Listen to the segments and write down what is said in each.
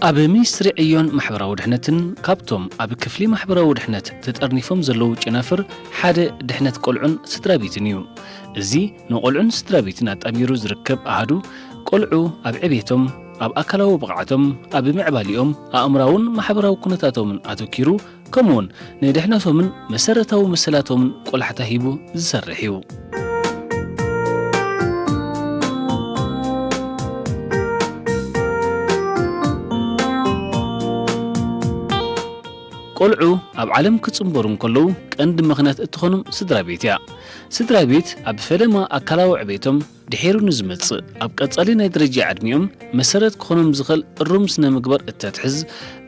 ኣብ ሚኒስትሪ ዕዮን ማሕበራዊ ድሕነትን ካብቶም ኣብ ክፍሊ ማሕበራዊ ድሕነት ተጠርኒፎም ዘለዉ ጨናፍር ሓደ ድሕነት ቆልዑን ስድራ ቤትን እዩ። እዚ ንቆልዑን ስድራ ቤትን ኣጣሚሩ ዝርከብ ኣሃዱ ቆልዑ ኣብ ዕቤቶም፣ ኣብ ኣካላዊ ብቕዓቶም፣ ኣብ ምዕባሊኦም፣ ኣእምራውን ማሕበራዊ ኩነታቶምን ኣተኪሩ ከምኡውን ንድሕነቶምን መሰረታዊ መሰላቶምን ቆላሕታ ሂቡ ዝሰርሕ እዩ። ቆልዑ ኣብ ዓለም ክጽንበሩ እንከለዉ ቀንዲ ምኽንያት እትኾኖም ስድራ ቤት እያ። ስድራ ቤት ኣብ ፈለማ ኣካላዊ ዕቤቶም ድሒሩ ንዝመጽእ ኣብ ቀጻሊ ናይ ደረጃ ዕድሚኦም መሰረት ክኾኖም ዝኽእል እሩም ስነ ምግባር እተትሕዝ፣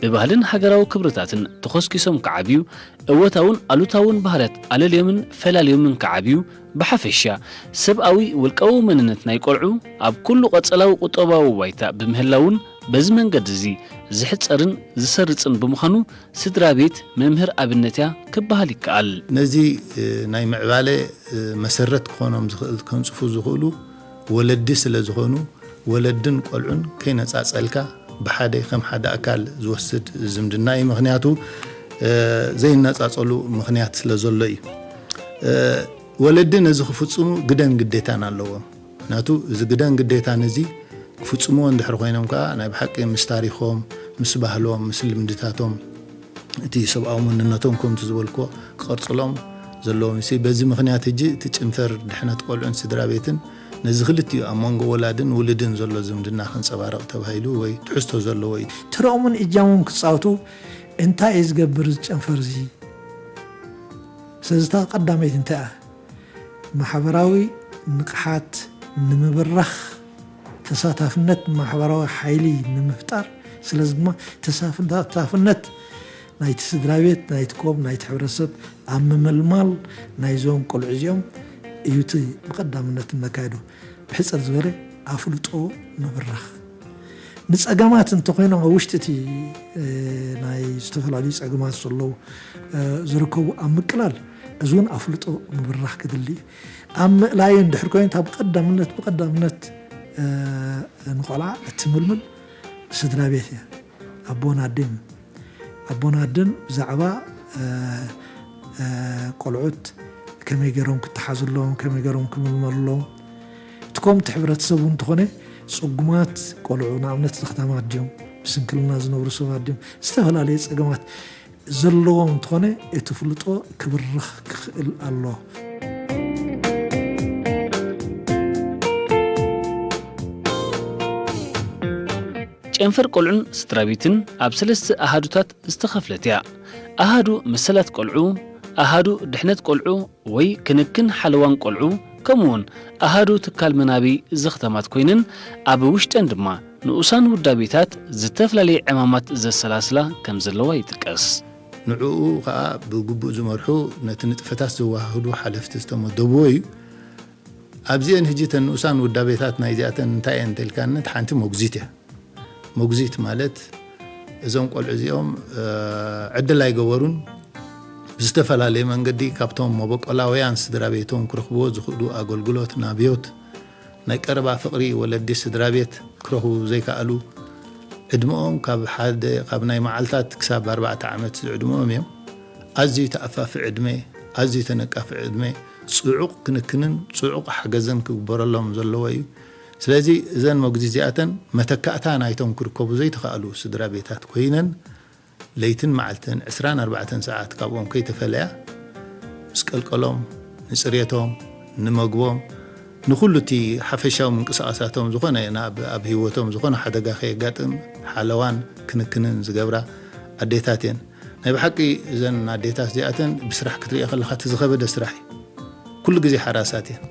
ብባህልን ሃገራዊ ክብርታትን ተኾስኪሶም ክዓብዩ፣ እወታውን ኣሉታውን ባህርያት ኣለልዮምን ፈላልዮምን ክዓብዩ፣ ብሓፈሻ ሰብኣዊ ውልቃዊ መንነት ናይ ቆልዑ ኣብ ኩሉ ቀጸላዊ ቁጠባዊ ባይታ ብምህላውን በዚ መንገዲ እዚ ዝሕጸርን ዝሰርጽን ብምዃኑ ስድራ ቤት መምህር ኣብነት እያ ክበሃል ይከኣል። ነዚ ናይ ምዕባለ መሰረት ክኾኖም ዝኽእል ከንጽፉ ዝኽእሉ ወለዲ ስለ ዝኾኑ ወለድን ቆልዑን ከይነጻጸልካ ብሓደ ከም ሓደ ኣካል ዝወስድ ዝምድና እዩ። ምኽንያቱ ዘይነጻጸሉ ምኽንያት ስለ ዘሎ እዩ። ወለዲ ነዚ ክፍጽሙ ግደን ግዴታን ኣለዎም። ምኽንያቱ እዚ ግደን ግዴታን እዚ ክፍጽምዎ እንድሕር ኮይኖም ከኣ ናይ ብሓቂ ምስ ታሪኾም፣ ምስ ባህሎም፣ ምስ ልምድታቶም እቲ ሰብኣዊ መንነቶም ከምቲ ዝበልኮ ክቐርጽሎም ዘለዎም ሲ በዚ ምኽንያት ሕጂ እቲ ጨንፈር ድሕነት ቆልዑን ስድራ ቤትን ነዚ ክልቲኡ ኣብ መንጎ ወላድን ውሉድን ዘሎ ዝምድና ከንጸባርቕ ተባሂሉ ወይ ትሕዝቶ ዘለዎ እዩ። ትርኦምን እጃሞም ክጻወቱ እንታይ እዩ ዝገብር እዚ ጨንፈር እዚ? ስለዚ እታ ቀዳመይቲ እንታይ እያ? ማሕበራዊ ንቕሓት ንምብራኽ ተሳታፍነት ማሕበራዊ ሓይሊ ንምፍጣር። ስለዚ ድማ ተሳታፍነት ናይቲ ስድራ ቤት፣ ናይቲ ኮም፣ ናይቲ ሕብረተሰብ ኣብ ምምልማል ናይዞም ቆልዑ እዚኦም እዩ እቲ ብቐዳምነት እነካይዶ። ብሕጽር ዝበለ ኣፍልጦ ምብራኽ። ንጸገማት እንተኾይኖም ኣብ ውሽጢ እቲ ናይ ዝተፈላለዩ ጸገማት ዘለዉ ዝርከቡ ኣብ ምቅላል እዚ እውን ኣፍልጦ ምብራኽ ክድሊ እዩ። ኣብ ምእላዩ እንድሕር ኮይኑ እታ ብቐዳምነት ብቐዳምነት ንቆልዓ እትምልምል ስድራ ቤት እያ። ኣቦን ኣዴን ኣቦን ኣደን ብዛዕባ ቆልዑት ከመይ ገይሮም ክተሓዙሎም ከመይ ገይሮም ክምልመሉሎም እቲ ከምቲ ሕብረተሰቡ እንተኾነ ጽጉማት ቆልዑ ንኣብነት ዘኽታማት ድዮም ብስንክልና ዝነብሩ ሰባት ድዮም ዝተፈላለየ ጸገማት ዘለዎም እንተኾነ እቲ ፍልጦ ክብርኽ ክኽእል ኣሎ። ጨንፈር ቆልዑን ስድራ ቤትን ኣብ ሰለስተ ኣሃዱታት ዝተኸፍለት እያ። ኣሃዱ መሰላት ቆልዑ፣ ኣሃዱ ድሕነት ቆልዑ ወይ ክንክን ሓለዋን ቆልዑ፣ ከምኡውን ኣሃዱ ትካል መናቢ ዘኽታማት ኮይነን ኣብ ውሽጠን ድማ ንኡሳን ውዳቤታት ዝተፈላለየ ዕማማት ዘሰላስላ ከም ዘለዋ ይጥቀስ። ንዕኡ ኸኣ ብግቡእ ዝመርሑ ነቲ ንጥፈታት ዘወሃህዱ ሓለፍቲ ዝተመደብዎ እዩ። ኣብዚአን ሕጂ እተን ንኡሳን ውዳቤታት ናይዚኣተን እንታይ እየን እንተልካኒ፣ ሓንቲ መጉዚት እያ። መጉዚት ማለት እዞም ቆልዑ እዚኦም ዕድል ኣይገበሩን። ብዝተፈላለየ መንገዲ ካብቶም መበቆላውያን ስድራ ቤቶም ክረኽብዎ ዝኽእሉ ኣገልግሎት ናብዮት ናይ ቀረባ ፍቕሪ ወለዲ ስድራ ቤት ክረኽቡ ዘይከኣሉ፣ ዕድመኦም ካብ ሓደ ካብ ናይ መዓልታት ክሳብ ኣርባዕተ ዓመት ዝዕድመኦም እዮም። ኣዝዩ ተኣፋፊ ዕድመ፣ ኣዝዩ ተነቃፊ ዕድመ፣ ጽዑቕ ክንክንን ጽዑቕ ሓገዝን ክግበረሎም ዘለዎ እዩ። ስለዚ እዘን መጉዚ እዚኣተን መተካእታ ናይቶም ክርከቡ ዘይተኻእሉ ስድራ ቤታት ኮይነን ለይትን መዓልትን ዕስራን ኣርባዕተን ሰዓት ካብኦም ከይተፈለያ ምስ ቀልቀሎም፣ ንጽሬቶም፣ ንመግቦም፣ ንኹሉ እቲ ሓፈሻዊ ምንቅስቓሳቶም ዝኾነ ናብ ኣብ ህይወቶም ዝኾነ ሓደጋ ከየጋጥም ሓለዋን ክንክንን ዝገብራ ኣዴታት እየን። ናይ ብሓቂ እዘን ኣዴታት እዚኣተን ብስራሕ ክትሪኦ ከለኻ እቲ ዝኸበደ ስራሕ እዩ። ኩሉ ግዜ ሓራሳት እየን።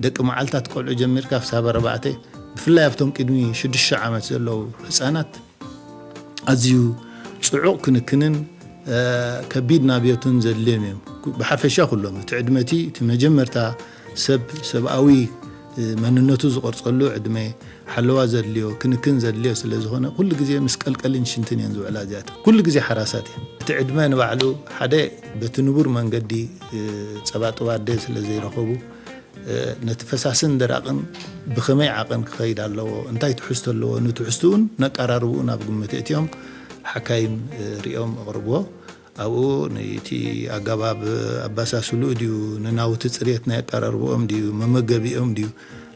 ደቂ መዓልታት ቆልዑ ጀሚርካ ክሳብ ኣርባዕተ፣ ብፍላይ ኣብቶም ቅድሚ ሽዱሽተ ዓመት ዘለዉ ህጻናት ኣዝዩ ጽዑቕ ክንክንን ከቢድ ናብዮትን ዘድልዮም እዮም። ብሓፈሻ ኩሎም እቲ ዕድመቲ እቲ መጀመርታ ሰብ ሰብኣዊ መንነቱ ዝቐርጸሉ ዕድመ ሓለዋ ዘድልዮ ክንክን ዘድልዮ ስለ ዝኾነ ኩሉ ግዜ ምስ ቀልቀልን ሽንትን እየን ዝውዕላ እዚኣተን። ኩሉ ግዜ ሓራሳት እየን። እቲ ዕድመ ንባዕሉ ሓደ በቲ ንቡር መንገዲ ጸባጥባ ኣደ ስለ ዘይረኸቡ ነቲ ፈሳስን ደራቕን ብኸመይ ዓቐን ክኸይድ ኣለዎ፣ እንታይ ትሕዝቶ ኣለዎ፣ ንትሕዝትኡን ነቀራርብኡን ኣብ ግምት እትዮም ሓካይም ሪኦም ኣቕርብዎ። ኣብኡ ነቲ ኣገባብ ኣባሳስልኡ ድዩ፣ ንናውቲ ጽሬት ናይ ኣቀራርብኦም ድዩ፣ መመገቢኦም ድዩ፣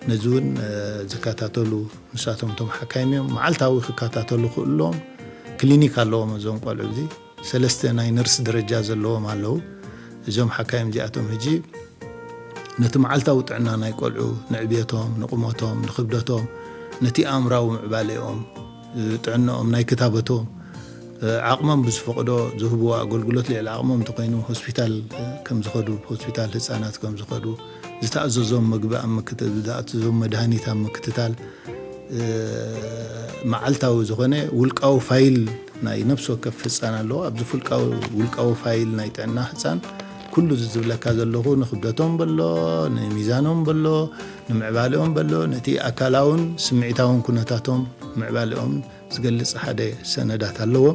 ነዚ እውን ዝከታተሉ ንሳቶም እቶም ሓካይም እዮም። መዓልታዊ ክከታተሉ ክእሎም ክሊኒክ ኣለዎም እዞም ቆልዑ። እዚ ሰለስተ ናይ ነርስ ደረጃ ዘለዎም ኣለዉ። እዞም ሓካይም እዚኣቶም ሕጂ ነቲ መዓልታዊ ጥዕና ናይ ቆልዑ፣ ንዕብየቶም፣ ንቁመቶም፣ ንክብደቶም፣ ነቲ ኣእምራዊ ምዕባሌኦም፣ ጥዕናኦም፣ ናይ ክታበቶም ዓቕሞም ብዝፈቕዶ ዝህብዎ ኣገልግሎት ልዕሊ ዓቕሞም እንተኮይኑ ሆስፒታል ከም ዝኸዱ፣ ሆስፒታል ህፃናት ከም ዝኸዱ፣ ዝተኣዘዞም ምግቢ ኣብ ምክት-፣ ዝተኣዘዞም መድሃኒት ኣብ ምክትታል፣ መዓልታዊ ዝኾነ ውልቃዊ ፋይል ናይ ነፍሲ ወከፍ ህፃን ኣለዎ። ኣብዚ ውልቃዊ፣ ውልቃዊ ፋይል ናይ ጥዕና ህፃን ኩሉ እዚ ዝብለካ ዘለኹ ንክብደቶም በሎ፣ ንሚዛኖም በሎ፣ ንምዕባሌኦም በሎ፣ ነቲ ኣካላውን ስምዒታውን ኩነታቶም ምዕባሌኦም ዝገልጽ ሓደ ሰነዳት ኣለዎ።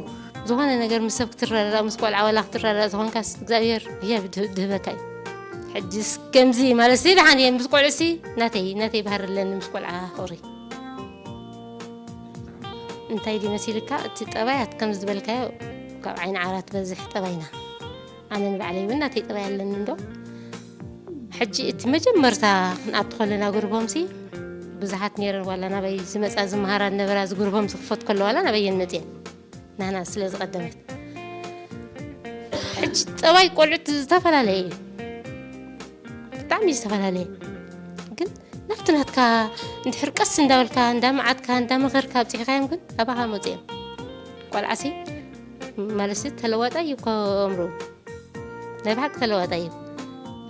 ዝኾነ ነገር ምስ ሰብ ክትረዳዳእ፣ ምስ ቆልዓ ዋላ ክትረዳዳእ ዝኾንካስ እግዚኣብሔር ህያብ ድህ-፣ ድህበካ እዩ። ሕጂስ ከምዚ ማለት ሲ ደሓን እየ ምስ ቆልዑ ሲ ናተይ፣ ናተይ ባህሪ ኣለኒ ምስ ቆልዓ ፍቕሪ። እንታይ ድዩ መሲልካ እቲ ጠባያት ከም ዝበልካዮ ካብ ዓይኒ ዓራት በዝሕ ጠባይና። ኣነ ንባዕለይ እውን ናተይ ጠባይ ኣለኒ እንዶ። ሕጂ እቲ መጀመርታ ክንኣቱ ከለና ጉርቦምሲ ብዙሓት ነይረን፣ ዋላ ናበይ ዝመጻ ዝመሃራ ነበራ፣ ዝጉርቦም ዝኽፈት ከሎ ዋላ ናበየን መጽየን ናህና ስለ ዝቐደመት። ሕጂ ጠባይ ቆልዑት ዝተፈላለየ እዩ፣ ብጣዕሚ ዝተፈላለየ። ግን ናብቲ ናትካ እንድሕር ቀስ እንዳበልካ፣ እንዳመዓትካ፣ እንዳመኸርካ ኣብጺሕካዮም ግን ኣባኻ መጽዮም። ቆልዓሲ ማለትሲ ተለዋጣይ እዩ እኮ ኣእምሮኡ። ናይ ብሓቂ ተለዋጣይ እዩ።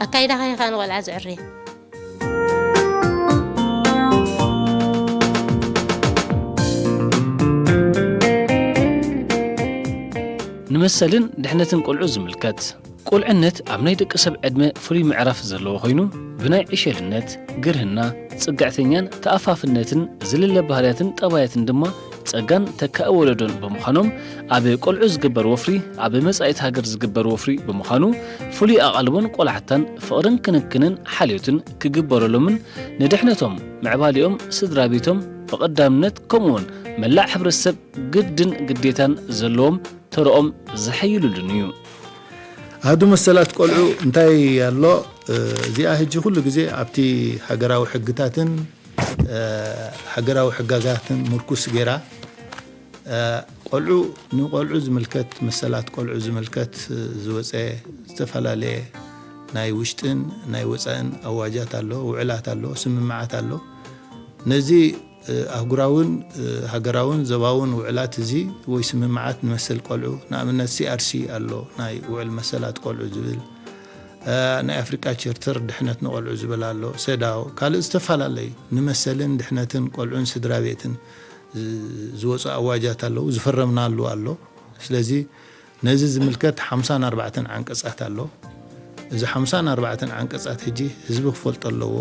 ኣካይዳኻ እዩ ከኣ ንቆልዓ ዝዕርዮ። ንመሰልን ድሕነትን ቆልዑ ዝምልከት። ቁልዕነት ኣብ ናይ ደቂ ሰብ ዕድመ ፍሉይ ምዕራፍ ዘለዎ ኮይኑ፣ ብናይ ዕሸልነት፣ ግርህና፣ ጽግዕተኛን ተኣፋፍነትን ዝልለ ባህርያትን ጠባያትን ድማ ጸጋን ተካኢ ወለዶን ብምዃኖም፣ ኣብ ቆልዑ ዝግበር ወፍሪ ኣብ መጻኢት ሃገር ዝግበር ወፍሪ ብምዃኑ፣ ፍሉይ ኣቓልቦን ቆላሕታን፣ ፍቕርን ክንክንን ሓልዮትን ክግበረሎምን ንድሕነቶም፣ ምዕባሌኦም፣ ስድራ ቤቶም ብቐዳምነት፣ ከምኡውን መላእ ሕብረተሰብ ግድን ግዴታን ዘለዎም ተረኦም ዘሐይሉሉን እዩ። ኣሃዱ መሰላት ቆልዑ እንታይ ኣሎ? እዚኣ ሕጂ ኩሉ ግዜ ኣብቲ ሃገራዊ ሕግታትን፣ እ፣ ሃገራዊ ሕጋጋትን ምርኩስ ገይራ፣ እ፣ ቆልዑ፣ ንቆልዑ ዝምልከት፣ መሰላት ቆልዑ ዝምልከት ዝወፀ ዝተፈላለየ ናይ ውሽጥን ናይ ወፃእን ኣዋጃት ኣሎ፣ ውዕላት ኣሎ፣ ስምምዓት ኣሎ። ነዚ፣ እ፣ ኣህጉራውን፣ እ፣ ሃገራውን ዞባውን ውዕላት እዚ ወይ ስምምዓት ንመሰል ቆልዑ፣ ንኣብነት ሲ ኣር ሲ ኣሎ፣ ናይ ውዕል መሰላት ቆልዑ ዝብል፣ እ፣ ናይ ኣፍሪቃ ቸርተር ድሕነት ንቆልዑ ዝብል ኣሎ፣ ሰዳው፣ ካልእ ዝተፈላለዩ ንመሰልን ድሕነትን ቆልዑን ስድራ ቤትን ዝ-፣ ዝወፁ ኣዋጃት ኣለዉ፣ ዝፈረምናሉ ኣሎ። ስለዚ ነዚ ዝምልከት ሓምሳን ኣርባዕተን ዓንቀጻት ኣሎ። እዚ ሓምሳን ኣርባዕተን ዓንቀጻት ሕጂ ህዝቢ ክፈልጦ ኣለዎ፣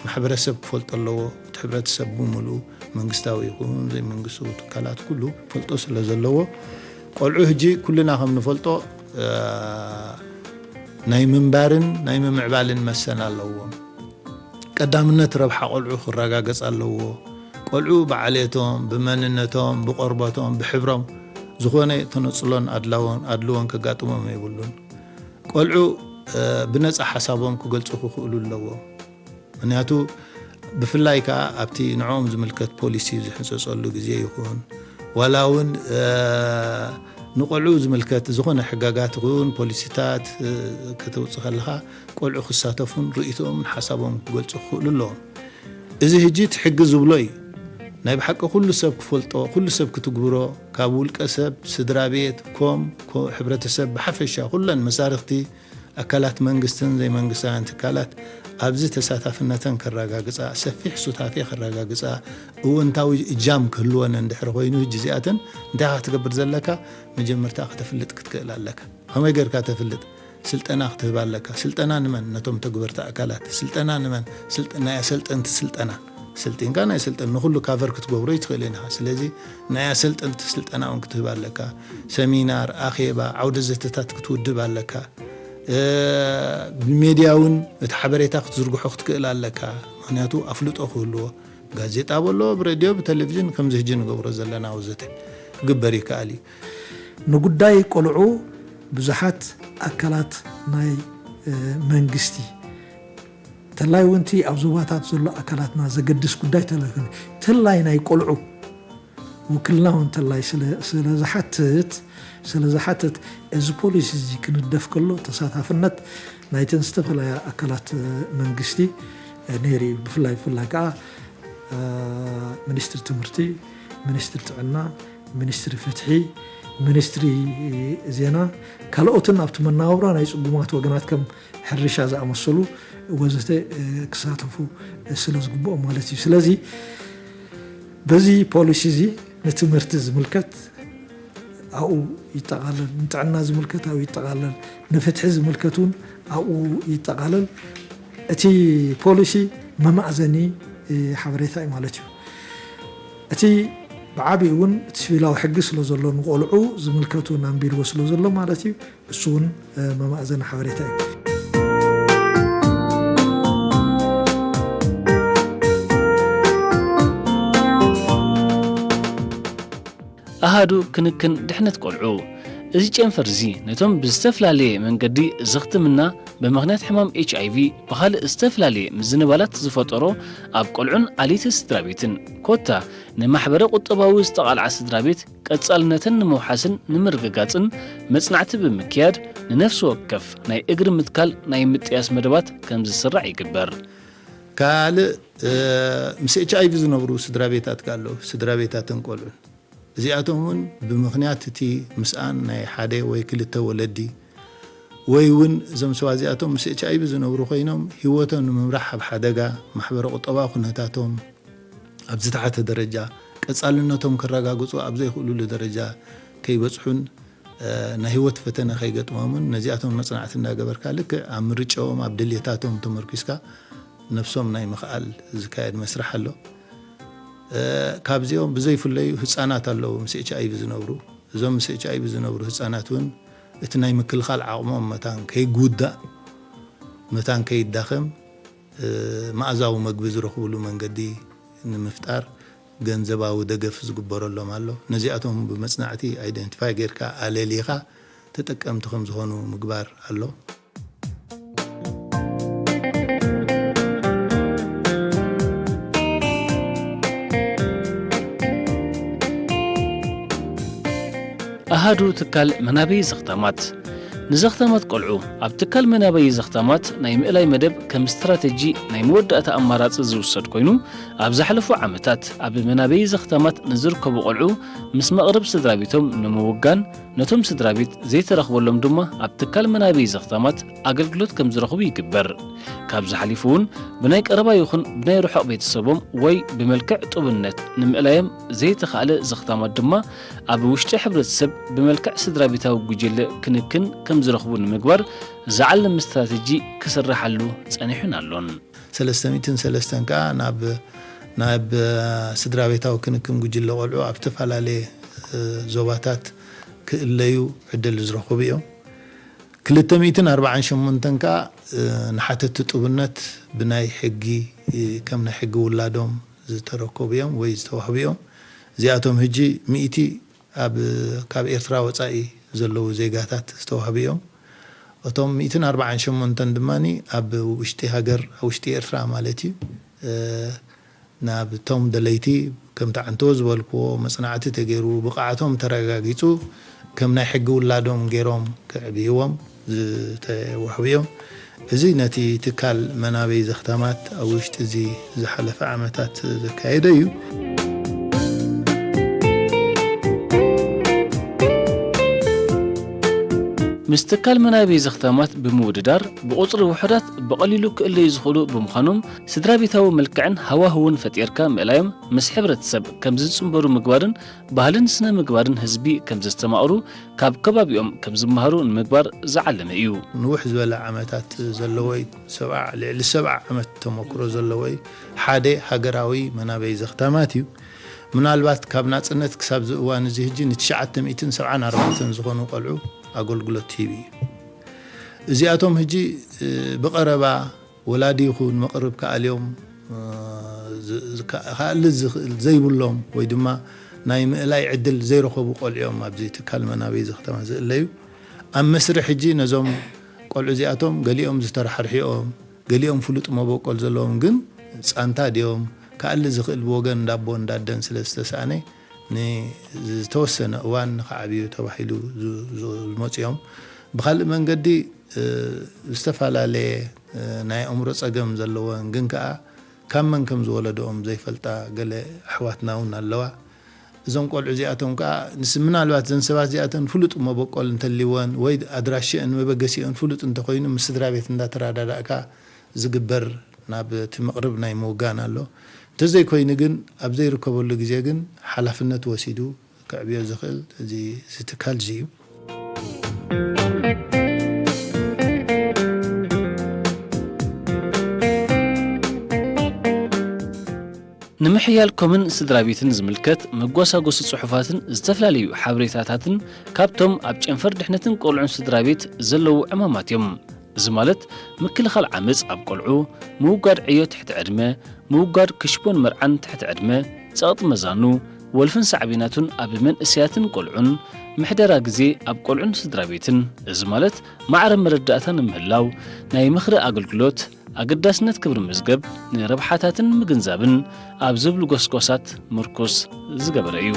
ማሕበረሰብ ክፈልጦ ኣለዎ፣ እቲ ሕብረተሰብ ብምሉኡ መንግስታዊ ይኹን ዘይመንግስታዊ ትካላት ኩሉ ክፈልጦ ስለ ዘለዎ፣ ቆልዑ ሕጂ ኩልና ከም ንፈልጦ፣ እ፣ ናይ ምንባርን ናይ ምምዕባልን መሰል ኣለዎም። ቀዳምነት ረብሓ ቆልዑ ክረጋገጽ ኣለዎ። ቆልዑ ብዓሌቶም፣ ብመንነቶም፣ ብቆርበቶም፣ ብሕብሮም ዝኾነ ተነጽሎን ኣድላዎን፣ ኣድልዎን ከጋጥሞም የብሉን። ቆልዑ፣ እ፣ ብነጻ ሓሳቦም ክገልጹ ክኽእሉ ኣለዎም። ምኽንያቱ ብፍላይ ከኣ ኣብቲ ንዕኦም ዝምልከት ፖሊሲ ዝሕንጸጸሉ ግዜ ይኹን፣ ዋላ እውን፣ እ፣ ንቆልዑ ዝምልከት ዝኾነ ሕጋጋት ይኹን ፖሊሲታት፣ እ፣ ከተውጽእ ከለኻ ቆልዑ ክሳተፉን ርእይቶኦምን ሓሳቦም ክገልጹ ክኽእሉ ኣለዎም። እዚ ሕጂ እቲ ሕጊ ዝብሎ እዩ። ናይ ብሓቂ ኩሉ ሰብ ክፈልጦ፣ ኩሉ ሰብ ክትግብሮ፣ ካብ ውልቀ ሰብ፣ ስድራ ቤት፣ ኮም፣ ኮ-፣ ሕብረተሰብ ብሓፈሻ ኩለን መሳርኽቲ ኣካላት መንግስትን ዘይመንግስታውያን ትካላት ኣብዚ ተሳታፍነተን ከረጋግጻ፣ ሰፊሕ ሱታፌ ከረጋግጻ፣ እወንታዊ እጃም ክህልወን እንድሕር ኮይኑ፣ ሕጂ እዚኣተን እንታይ ኢኻ ክትገብር ዘለካ? መጀመርታ ከተፍልጥ ክትክእል ኣለካ። ከመይ ጌርካ ተፍልጥ? ስልጠና ክትህብ ኣለካ። ስልጠና ንመን? ነቶም ተግበርቲ ኣካላት። ስልጠና ንመን? ስልጠ-፣ ናይ ኣሰልጠንቲ ስልጠና። ሰልጢንካ ናይ ስልጠን ንኹሉ ካቨር ክትገብሮ ይትኽእል ኢና። ስለዚ ናይ ኣሰልጠንቲ ስልጠና እውን ክትህብ ኣለካ። ሰሚናር፣ ኣኼባ፣ ዓውደ ዘተታት ክትውድብ ኣለካ። ብሜድያ እውን እቲ ሓበሬታ ክትዝርግሖ ክትክእል ኣለካ። ምክንያቱ ኣፍልጦ ክህልዎ፣ ጋዜጣ በሎ፣ ብሬድዮ፣ ብቴሌቪዥን፣ ከምዚ ሕጂ ንገብሮ ዘለና ወዘተ ክግበር ይከኣል እዩ። ንጉዳይ ቆልዑ ብዙሓት ኣካላት ናይ መንግስቲ፣ ተላይ እውን እቲ ኣብ ዞባታት ዘሎ ኣካላትና ዘገድስ ጉዳይ ተለክን ተላይ ናይ ቆልዑ ውክልና እውን ተላይ ስለ ዝሓትት ስለ ዝሓትት፣ እዚ ፖሊሲ እዚ ክንደፍ ከሎ ተሳታፍነት ናይተን ዝተፈላለያ ኣካላት መንግስቲ ነይሩ እዩ። ብፍላይ ብፍላይ ከዓ ሚኒስትሪ ትምህርቲ፣ ሚኒስትሪ ጥዕና፣ ሚኒስትሪ ፍትሒ፣ ሚኒስትሪ ዜና፣ ካልኦትን ኣብቲ መናባብሮ ናይ ፅጉማት ወገናት ከም ሕርሻ ዝኣመሰሉ ወዘተ ክሳተፉ ስለ ዝግብኦም ማለት እዩ። ስለዚ በዚ ፖሊሲ እዚ ንትምህርቲ ዝምልከት ኣብኡ ይጠቓለል፣ ንጥዕና ዝምልከት ኣብኡ ይጠቓለል፣ ንፍትሒ ዝምልከት እውን ኣብኡ ይጠቓለል። እቲ ፖሊሲ መማእዘኒ ሓበሬታ እዩ ማለት እዩ። እቲ ብዓቢኡ እውን እቲ ስቪላዊ ሕጊ ስለ ዘሎ ንቆልዑ ዝምልከቱ እውን ኣንቢርዎ ስለ ዘሎ ማለት እዩ። እሱ እውን መማእዘኒ ሓበሬታ እዩ። ኣሃዱ ክንክን ድሕነት ቆልዑ። እዚ ጨንፈር እዚ ነቶም ብዝተፈላለየ መንገዲ ዘኽትምና ብምኽንያት ሕማም ኤች ኣይ ቪ ብኻልእ ዝተፈላለየ ምዝንባላት ዝፈጠሮ ኣብ ቆልዑን ዓሌተ ስድራ ቤትን ኮታ ንማሕበረ ቁጠባዊ ዝተቓልዓ ስድራ ቤት ቀጻልነተን ንምውሓስን ንምርግጋጽን መጽናዕቲ ብምክያድ ንነፍሲ ወከፍ ናይ እግሪ ምትካል ናይ ምጥያስ መደባት ከም ዝስራዕ ይግበር። ካልእ ምስ ኤች ኣይ ቪ ዝነብሩ ስድራ ቤታት ኣለዉ። ስድራ ቤታትን ቆልዑን እዚኣቶም እውን ብምኽንያት እቲ ምስኣን ናይ ሓደ ወይ ክልተ ወለዲ ወይ እውን እዞም ሰባት እዚኣቶም ምስ ኤች ኣይ ቪ ዝነብሩ ኮይኖም ህይወቶም ንምምራሕ ኣብ ሓደጋ፣ ማሕበረ ቁጠባዊ ኩነታቶም ኣብ ዝተሓተ ደረጃ፣ ቀጻልነቶም ከረጋግጹ ኣብ ዘይኽእሉሉ ደረጃ ከይበጽሑን ናይ ህይወት ፈተነ ከይገጥሞምን ነዚኣቶም መጽናዕቲ እንዳገበርካ ልክዕ ኣብ ምርጫኦም ኣብ ድልየታቶም ተመርኪስካ ነብሶም ናይ ምኽኣል ዝካየድ መስርሕ ኣሎ። ካብዚኦም ብዘይፍለዩ ህፃናት ኣለዉ ምስ ኤች ኣይ ቪ ዝነብሩ። እዞም ምስ ኤች ኣይ ቪ ዝነብሩ ህፃናት እውን እቲ ናይ ምክልኻል ዓቕሞም መታን ከይጉዳእ መታን ከይዳኸም መኣዛዊ መግቢ ዝረኽብሉ መንገዲ ንምፍጣር ገንዘባዊ ደገፍ ዝግበረሎም ኣሎ። ነዚኣቶም ብመፅናዕቲ ኣይደንቲፋይ ጌርካ ኣለሊኻ ተጠቀምቲ ከም ዝኾኑ ምግባር ኣሎ። ኣሃዱ ትካል መናበይ ዘኽታማት ንዘኽታማት ቆልዑ ኣብ ትካል መናበይ ዘኽታማት ናይ ምእላይ መደብ ከም ስትራተጂ ናይ መወዳእታ ኣማራፂ ዝውሰድ ኮይኑ ኣብ ዝሓለፉ ዓመታት ኣብ መናበይ ዘኽታማት ንዝርከቡ ቆልዑ ምስ መቕርብ ስድራ ቤቶም ንምውጋን ነቶም ስድራ ቤት ዘይተረኽበሎም ድማ ኣብ ትካል መናበይ ዘኽታማት ኣገልግሎት ከም ዝረኽቡ ይግበር። ካብዚ ሓሊፉ እውን ብናይ ቀረባ ይኹን ብናይ ርሑቕ ቤተሰቦም ወይ ብመልክዕ ጡብነት ንምእላዮም ዘይተኻእለ ዘኽታማት ድማ ኣብ ውሽጢ ሕብረተሰብ ብመልክዕ ስድራ ቤታዊ ጉጅለ ክንክን ከም ዝረኽቡ ንምግባር ዝዓለመ ስትራተጂ ክስርሓሉ ጸኒሑን ኣሎን። ሰለስተ ሚእትን ሰለስተን ከኣ ናብ ናብ ስድራ ቤታዊ ክንክን ጉጅለ ቆልዑ ኣብ ዝተፈላለየ ዞባታት ክእለዩ ዕድል ዝረኽቡ እዮም። ክልተ ሚእትን ኣርባዓን ሸሞንተን ከኣ ንሓተቲ ጡብነት ብናይ ሕጊ ከም ናይ ሕጊ ውላዶም ዝተረከቡ እዮም ወይ ዝተዋህቡ እዮም። እዚኣቶም ሕጂ ሚእቲ ኣብ ካብ ኤርትራ ወጻኢ ዘለዉ ዜጋታት ዝተዋህቡ እዮም። እቶም ሚእትን ኣርባዓን ሸሞንተን ድማ ኣብ ውሽጢ ሃገር ኣብ ውሽጢ ኤርትራ ማለት እዩ። ናብቶም ደለይቲ ከምቲ ዓንተዎ ዝበልክዎ መጽናዕቲ ተገይሩ ብቕዓቶም ተረጋጊጹ ከም ናይ ሕጊ ውላዶም ገይሮም ከዕብይዎም ዝተዋህቡ እዮም። እዚ ነቲ ትካል መናበይ ዘኽታማት ኣብ ውሽጢ እዚ ዝሓለፈ ዓመታት ዘካየዶ እዩ። ምስ ትካል መናበይ ዘኽታማት ብምውድዳር ብቑጽሪ ውሑዳት ብቐሊሉ ክእለዩ ዝኽእሉ ብምዃኖም ስድራ ቤታዊ መልክዕን ሃዋህውን ፈጢርካ ምእላዮም ምስ ሕብረተሰብ ከም ዝጽንበሩ ምግባርን ባህልን ስነ ምግባርን ህዝቢ ከም ዘስተማቕሩ ካብ ከባቢኦም ከም ዝመሃሩ ንምግባር ዝዓለመ እዩ። ንውሕ ዝበለ ዓመታት ዘለዎ እዩ። ሰብዓ ልዕሊ ሰብዓ ዓመት ተመክሮ ዘለዎ እዩ። ሓደ ሃገራዊ መናበይ ዘኽታማት እዩ። ምናልባት ካብ ናጽነት ክሳብ እዚ እዋን እዚ ሕጂ ንትሽዓተ ሚእትን ሰብዓን ኣርባዕተን ዝኾኑ ቆልዑ ኣገልግሎት ሂቡ እዩ። እዚኣቶም ሕጂ ብቐረባ ወላዲ ይኹን መቕርብ ክኣልዮም ክኣሊ ዝኽእል ዘይብሎም ወይ ድማ ናይ ምእላይ ዕድል ዘይረኸቡ ቆልዑ እዮም ኣብዚ ትካል መናበይ እዚ ከተማ ዝእለዩ። ኣብ መስርሕ ሕጂ ነዞም ቆልዑ እዚኣቶም ገሊኦም ዝተራሕርሒኦም፣ ገሊኦም ፍሉጥ መበቆል ዘለዎም ግን ጻንታ ድዮም ክኣሊ ዝኽእል ብወገን እንዳቦ እንዳደን ስለ ዝተሰኣነ ንዝተወሰነ እዋን ንኽዓብዩ ተባሂሉ ዝመፁ እዮም። ብካልእ መንገዲ ዝተፈላለየ ናይ ኣእምሮ ፀገም ዘለወን ግን ከዓ ካብ መን ከም ዝወለደኦም ዘይፈልጣ ገለ ኣሕዋትና እውን ኣለዋ። እዞም ቆልዑ እዚኣቶም ከዓ ምስ ምናልባት ዘን ሰባት እዚኣተን ፍሉጥ መበቆል እንተልወን ወይ ኣድራሽአን መበገሲኦን ፍሉጥ እንተኮይኑ ምስ ስድራ ቤት እንዳተረዳዳእካ ዝግበር ናብ እቲ መቕርብ ናይ ምውጋን ኣሎ። እንተዘይኮይኑ ግን ኣብ ዘይርከበሉ ግዜ ግን ሓላፍነት ወሲዱ ክዕብዮ ዝኽእል እዚ ትካል እዚ እዩ። ንምሕያል ኮምን ስድራ ቤትን ዝምልከት መጓሳጎሲ ጽሑፋትን ዝተፈላለዩ ሓበሬታታትን ካብቶም ኣብ ጨንፈር ድሕነትን ቆልዑን ስድራ ቤት ዘለዉ ዕማማት እዮም። እዚ ማለት ምክልኻል ዓመጽ ኣብ ቆልዑ፣ ምውጋድ ዕዮ ትሕቲ ዕድመ፣ ምውጋድ ክሽቦን መርዓን ትሕቲ ዕድመ፣ ጸቕጢ መዛኑ፣ ወልፍን ሳዕቤናቱን ኣብ መንእሰያትን ቆልዑን፣ ምሕደራ ግዜ ኣብ ቆልዑን ስድራ ቤትን፣ እዚ ማለት ማዕረ መረዳእታ ንምህላው፣ ናይ ምኽሪ ኣገልግሎት፣ ኣገዳስነት ክብሪ መዝገብ ንረብሓታትን ምግንዛብን ኣብ ዝብሉ ጎስጓሳት ምርኩስ ዝገበረ እዩ።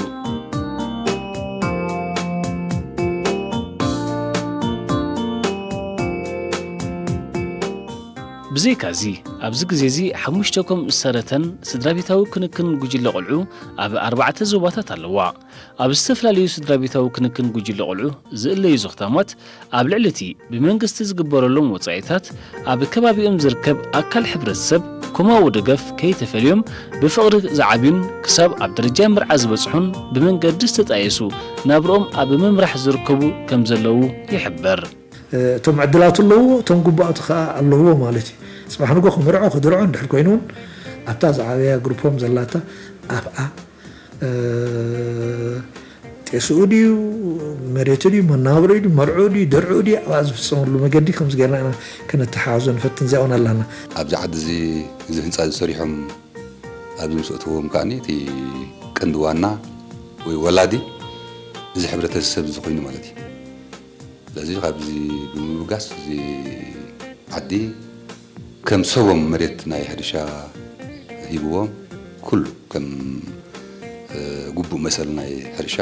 ብዘይካዚ ኣብዚ ግዜ እዚ ሓሙሽተ ኮም ዝሰረተን ስድራቤታዊ ክንክን ጉጅለ ቆልዑ ኣብ ኣርባዕተ ዞባታት ኣለዋ። ኣብ ዝተፈላለዩ ስድራቤታዊ ክንክን ጉጅለ ቆልዑ ዝእለዩ ዝኽታማት ኣብ ልዕሊ እቲ ብመንግስቲ ዝግበረሎም ወጻኢታት ኣብ ከባቢኦም ዝርከብ ኣካል ሕብረተሰብ ኮማዊ ደገፍ ከይተፈልዮም ብፍቕሪ ዝዓብዩን ክሳብ ኣብ ደረጃ መርዓ ዝበጽሑን ብመንገዲ ዝተጣየሱ ናብርኦም ኣብ ምምራሕ ዝርከቡ ከም ዘለዉ ይሕበር። እቶም ዕድላቱ ኣለውዎ፣ እቶም ጉባኣቱ ከዓ ኣለውዎ ማለት እዩ። ፅባሕ ንጎ ክምርዖ ክድርዖ እንድሕር ኮይኑ እውን ኣብታ ዝዓበያ ግሩፖም ዘላታ ኣብኣ ጤስኡ ድዩ መሬቱ ድዩ መናብርኡ ድዩ መርዕኡ ድዩ ድርዕኡ ድዩ ኣብኣ ዝፍፀመሉ መገዲ ከምዚ ጌርና ኢና ከነተሓሕዞ ንፈትን እዚኣ እውን ኣላና። ኣብዚ ዓዲ እዚ እዚ ህንፃ እዚ ሰሪሖም ኣብዚ ምስ ኣእተዎም ከዓኒ እቲ ቀንዲ ዋና ወይ ወላዲ እዚ ሕብረተሰብ እዚ ኮይኑ ማለት እዩ። ስለዚ ካብዚ ብምብጋስ እዚ ዓዲ ከም ሰቦም መሬት ናይ ሕርሻ ሂብዎም ኩሉ ከም ግቡእ መሰል ናይ ሕርሻ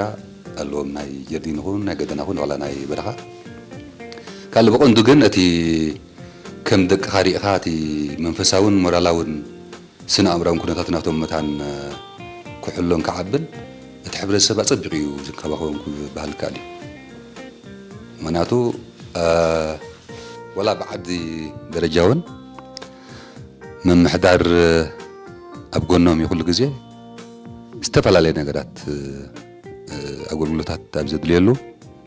ኣለዎም። ናይ ጀርዲን ይኹን ናይ ገደና ይኹን ዋላ ናይ በረኻ ካልእ ብቐንዱ ግን እቲ ከም ደቅኻ ሪኢኻ እቲ መንፈሳውን ሞራላውን ስነ ኣእምራውን ኩነታት ናቶም መታን ክሕሎን ክዓብን እቲ ሕብረተሰብ ኣጸቢቑ እዩ ዝንከባኸቦም ክበሃል ይከኣል እዩ። ምኽንያቱ ወላ ብዓዲ ደረጃ እውን ምምሕዳር ኣብ ጎኖም እዩ ኩሉ ግዜ ዝተፈላለየ ነገራት ኣገልግሎታት ኣብ ዘድልየሉ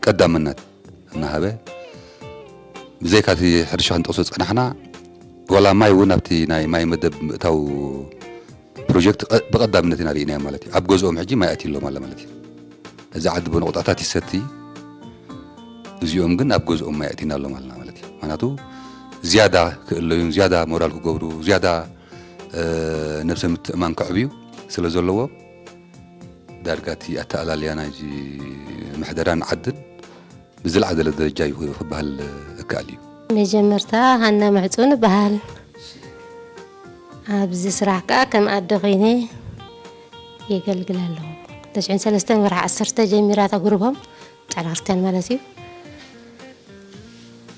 ቀዳምነት እናሃበ ብዘይካ እቲ ሕርሻ ክንጠቕሶ ዝጸናሕና ዋላ ማይ እውን ኣብቲ ናይ ማይ መደብ ምእታው ፕሮጀክት ብቐዳምነት ኢና ርኢናዮ ማለት እዩ። ኣብ ገዝኦም ሕጂ ማይ ኣትዩሎም ኣሎ ማለት እዩ። እዚ ዓዲ ብንቑጣታት ይሰቲ፣ እዚኦም ግን ኣብ ገዝኦም ማይ ኣእቲናሎም ኣለና ማለት እዩ። ምክንያቱ ዝያዳ ክእለዩን ዝያዳ ሞራል ክገብሩ ዝያዳ ነብሰ ምትእማን ከዕብዩ ስለ ዘለዎም ዳርጋ እቲ ኣተኣላልያ ናይዚ ምሕደራን ዓድን ብዝለዓለ ደረጃ እዩ ክበሃል እከኣል እዩ። መጀመርታ ሃና መሕጹን እበሃል። ኣብዚ ስራሕ ከኣ ከም ኣደ ኮይነ የገልግል ኣለኹ። ተሽዕን ሰለስተን ወርሒ ዓሰርተ ጀሚራ እታ ጉርቦም ጸራርተን ማለት እዩ።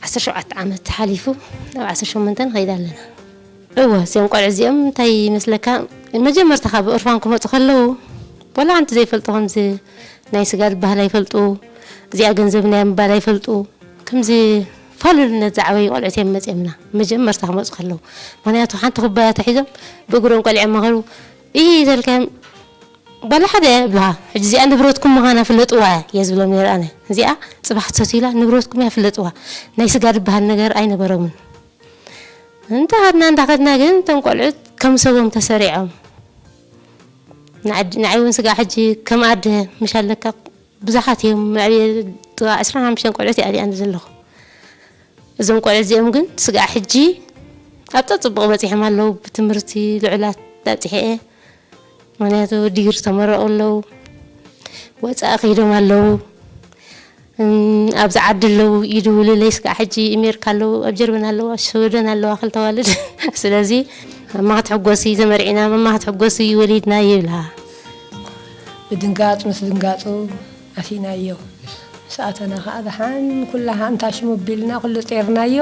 ዓሰርተ ሸውዓተ ዓመት ሓሊፉ ናብ ዓሰርተ ሸሞንተ ንኸይድ ኣለና። እወ እዚኦም ቆልዑ እዚኦም እንታይ ይመስለካ መጀመርታ ካብ ኦርፋን ክመፁ ከለዉ ወላ ሓንቲ ዘይፈልጡ ከምዚ ናይ ስጋ ዝበሃል ኣይፈልጡ እዚኣ ገንዘብ ናይ ምባል ኣይፈልጡ ከምዚ ፋሉልነት ዝዓበዩ ቆልዑት እዮም መፅኦምና መጀመርታ ክመፁ ከለዉ ምክንያቱ ሓንቲ ኩባያ ተሒዞም ብእግሮም ቀሊዖም መኸሩ እይ ተልካዮም ዋላ ሓደ የብልኻ ሕጂ እዚኣ ንብረትኩም ምዃና ፍለጥዋ እየ ዝብሎም ነይረ ኣነ እዚኣ ፅባሕ ትሰትዩላ ንብረትኩም እያ ፍለጥዋ ናይ ስጋ ዝበሃል ነገር ኣይነበሮምን እንተ ሃድና እንዳኸድና ግን እቶም ቆልዑት ከም ሰቦም ተሰሪዖም ንዓይ እውን ስጋ ሕጂ ከም ኣደ ምሽ ኣለካ ብዙሓት እዮም ልዕሊ ዕስራን ሓሙሽተን ቆልዑት እየ ኣዲኣኒ ዘለኹ እዞም ቆልዑ እዚኦም ግን ስጋዕ ሕጂ ኣብታ ጽቡቕ በጺሖም ኣለዉ። ብትምህርቲ ልዑላት ኣብጺሐ እየ። ምኽንያቱ ዲግሪ ተመረቑ ኣለዉ። ወጻኢ ከይዶም ኣለዉ። እም፣ ኣብዚ ዓዲ ኣለዉ። ይድውሉለይ ስጋዕ ሕጂ ኣሜሪካ ኣለዉ፣ ኣብ ጀርመን ኣለዋ፣ ሽወደን ኣለዋ ክልተ ኣዋልድ። ስለዚ እማ ክትሕጎሲ ተመርዒና፣ እማ ክትሕጎሲ ወሊድና ይብላ። ብድንጋጽ ምስ ድንጋጹ ኣቲናዮ። ምስ ኣተና ከኣ ደሓን ኩላ ሃንታ ሽሙ ቢልና ኩሉ ጼርናዮ።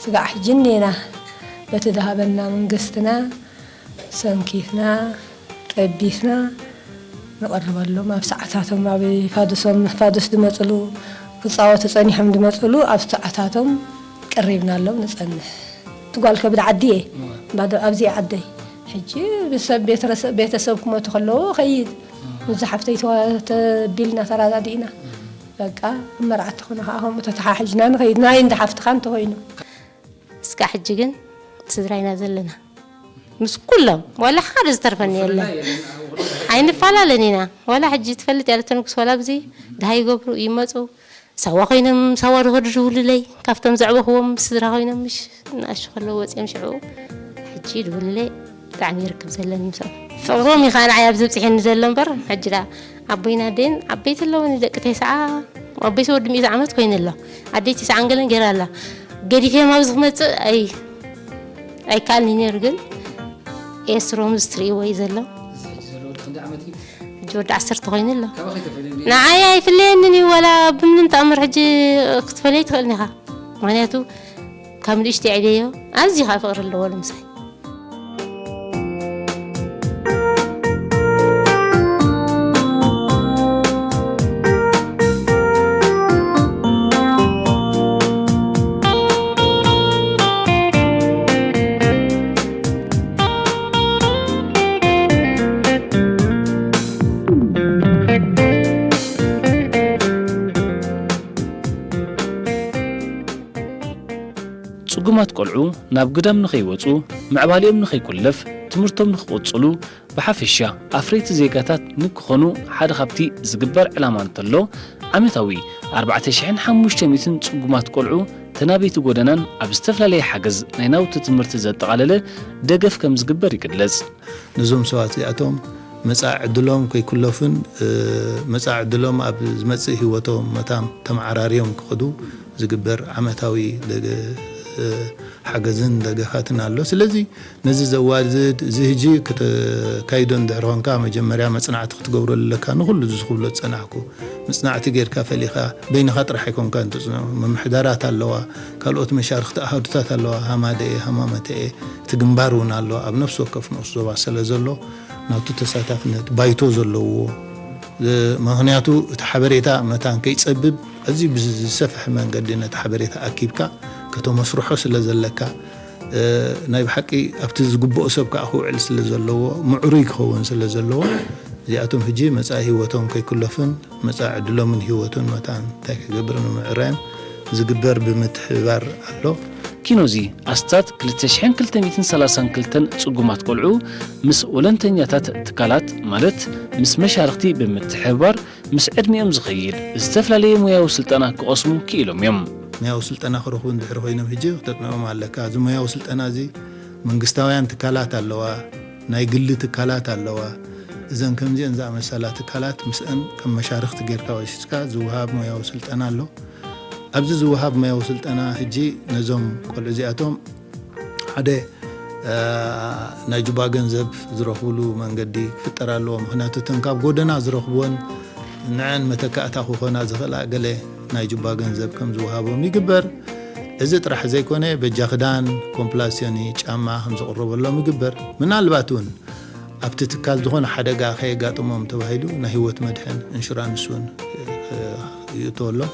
ስጋዕ ሕጂ እኔና በቲ ዝሃበና መንግስትና ሰንኪትና ጠቢስና ንቐርበሎም። ኣብ ሰዓታቶም ኣብ ፋዱሶም፣ ፋዱስ ድመጽሉ፣ ክጻወቱ ጸኒሖም ድመጽሉ ኣብ ሰዓታቶም ቀሪብናሎም ንጸንሕ። እቲ ጓል ከብድ ዓዲ እየ። እዋ። ባዶ ኣብዚ ዓደይ። ሕጂ ብሰብ ቤተረሰ-፣ ቤተሰብ ክመቱ ከለዉ ኸይድ። እዋ። ምስ ዝሓፍተይ ተዋ-፣ ተቢልና ተራዳዲእና። እዋ። በቃ መርዓት ትኾነ ከዓ ከምኡ ተተሓሒዝና ንኸይድ። ናይ እንዳ ሓፍትኻ እንተኾይኑ። እስካ ሕጂ ግን ስድራይና ዘለና። ምስ ኩሎም፣ ዋላ ሓደ ዝተርፈኒ የለን። ኣይንፈላለን ኢና። ዋላ ሕጂ ትፈልጥ እያ ለተንኩስ ዋላ ብዚ ድሃይ ይገብሩ ይመፁ። ሳዋ ኮይኖም፣ ሳዋ ድኸዱ ድውልለይ። ካብቶም ዘዕበኽዎም ስድራ ኮይኖም፣ ምሽ ንኣሽቱ ከለዉ ወፂኦም ሽዑ። ሕጂ ድውልለይ ብጣዕሚ ይርክብ ዘለኒ ምስኦም። ፍቕሮም እዩ ከዓ ንዓይ ኣብዚ ኣብፂሐኒ ዘሎ እምበር፣ ሕጂ ደኣ ኣቦይን ኣደይን ዓበይቲ ኣለዉኒ፣ ደቂ ተስዓ፣ ኣቦይሲ ወዲ ሚእቲ ዓመት ኮይኑ ኣሎ። ኣደይ ተስዓን ገለን ገይራ ኣላ። ገዲፈዮም ኣብዚ ክመፅእ ኣይ-፣ ኣይከኣልኒ ነይሩ፣ ግን ኤስሮም ዝትርእይዎ እዩ ዘሎ። እዚ ሕጂ ዘሎ ወዲ ክንደይ ዓመት እዩ? ሕጂ ወዲ ዓሰርተ ኮይኑ ኣሎ። ካባኺ ተፈልዩ ድዩ? ንዓይ ኣይፍለየንን እዩ፣ ዋላ ብምንም ተኣምር ሕጂ ክትፈልዮ ኣይትኽእልን ኢኻ። ምኽንያቱ ካብ ንእሽተይ ዕብየዮ ኣዝዩ ከዓ ፍቕሪ ኣለዎ ምሳይ። ጽጉማት ቆልዑ ናብ ግዳም ንኸይወጹ፣ ምዕባሌኦም ንኸይኩለፍ፣ ትምህርቶም ንኽቕጽሉ፣ ብሓፈሻ ኣፍረይቲ ዜጋታት ንክኾኑ ሓደ ካብቲ ዝግበር ዕላማ እንተሎ፣ ዓመታዊ ኣርባዕተ ሽሕን ሓሙሽተ ሚእትን ጽጉማት ቆልዑ ተናበይቲ ጎደናን ኣብ ዝተፈላለየ ሓገዝ ናይ ናውቲ ትምህርቲ ዘጠቓለለ ደገፍ ከም ዝግበር ይግለጽ። ነዞም ሰባት እዚኣቶም መጻኢ ዕድሎም ከይኩለፍን፣ እ፣ መጻኢ ዕድሎም ኣብ ዝመጽእ ህይወቶም መታን ተመዓራርዮም ክኸዱ ዝግበር ዓመታዊ ደገ-፣ እ፣ ሓገዝን ደገፋትን ኣሎ። ስለዚ ነዚ ዘዋድድ፣ እዚ ሕጂ ክተካይዶ እንድሕር ኾንካ፣ መጀመርያ መጽናዕቲ ክትገብረሉ ኣለካ። ንኹሉ እዚ ክብሎ ዝጸናሕኩ፣ መጽናዕቲ ጌርካ ፈሊኻ፣ በይንኻ ጥራሕ ኣይኮንካን ትጽንዖ። ምምሕዳራት ኣለዋ፣ ካልኦት መሻርኽቲ ኣሃዱታት ኣለዋ፣ ሃማደኤ፣ ሃማመተኤ፣ እቲ ግንባር እውን ኣሎ። ኣብ ነፍሲ ወከፍ ንኡስ ዞባ ስለ ዘሎ፣ ናቱ ተሳታፍነት ባይቶ ዘለዎ፣ እ፣ ምኽንያቱ እቲ ሓበሬታ መታን ከይጸብብ፣ ኣዝዩ ብዝሰፍሐ መንገዲ ነቲ ሓበሬታ ኣኪብካ ከተመስርሖ ስለ ዘለካ፣ እ፣ ናይ ብሓቂ ኣብቲ ዝግብኦ ሰብ ከኣ ክውዕል ስለ ዘለዎ፣ ምዕሩይ ክኸውን ስለ ዘለዎ፣ እዚኣቶም ሕጂ መጻኢ ህይወቶም ከይክለፍን መጻኢ ዕድሎምን ህይወትን መታን እንታይ ክገብር ንምዕራዮም ዝግበር ብምትሕብባር ኣሎ። ኪኖዚ ኣስታት ክልተ ሽሕን ክልተ ሚእትን ሰላሳን ክልተን ጽጉማት ቆልዑ ምስ ወለንተኛታት ትካላት፣ ማለት ምስ መሻርኽቲ ብምትሕብባር፣ ምስ ዕድሚኦም ዝኸይድ ዝተፈላለየ ሞያዊ ስልጠና ክቐስሙ ክኢሎም እዮም። ሞያዊ ስልጠና ክረኽቡ እንድሕር ኮይኖም፣ ሕጂ ክተጽንዖም ኣለካ። እዚ ሞያዊ ስልጠና እዚ መንግስታውያን ትካላት ኣለዋ፣ ናይ ግሊ ትካላት ኣለዋ። እዘን ከምዚአን ዝኣመሰላ ትካላት ምስአን ከም መሻርኽቲ ጌርካ ወሲድካ ዝወሃብ ሞያዊ ስልጠና ኣሎ። ኣብዚ ዝወሃብ ሞያዊ ስልጠና ሕጂ ነዞም ቆልዑ እዚኣቶም ሓደ፣ እ፣ ናይ ጁባ ገንዘብ ዝረኽብሉ መንገዲ ክፍጠር ኣለዎ። ምኽንያቱ እተን ካብ ጎደና ዝረኽብወን ንዐን መተካእታ ክኾና ዝኽእላ ገለ ናይ ጁባ ገንዘብ ከም ዝወሃቦም ይግበር። እዚ ጥራሕ ዘይኮነ፣ በጃ ክዳን፣ ኮምፕላሲዮኒ፣ ጫማ ከም ዝቕረበሎም ይግበር። ምናልባት እውን ኣብቲ ትካል ዝኾነ ሓደጋ ከየጋጥሞም ተባሂሉ ናይ ህይወት መድሕን፣ ኢንሹራንስ፣ እውን፣ እ፣ ይእተወሎም።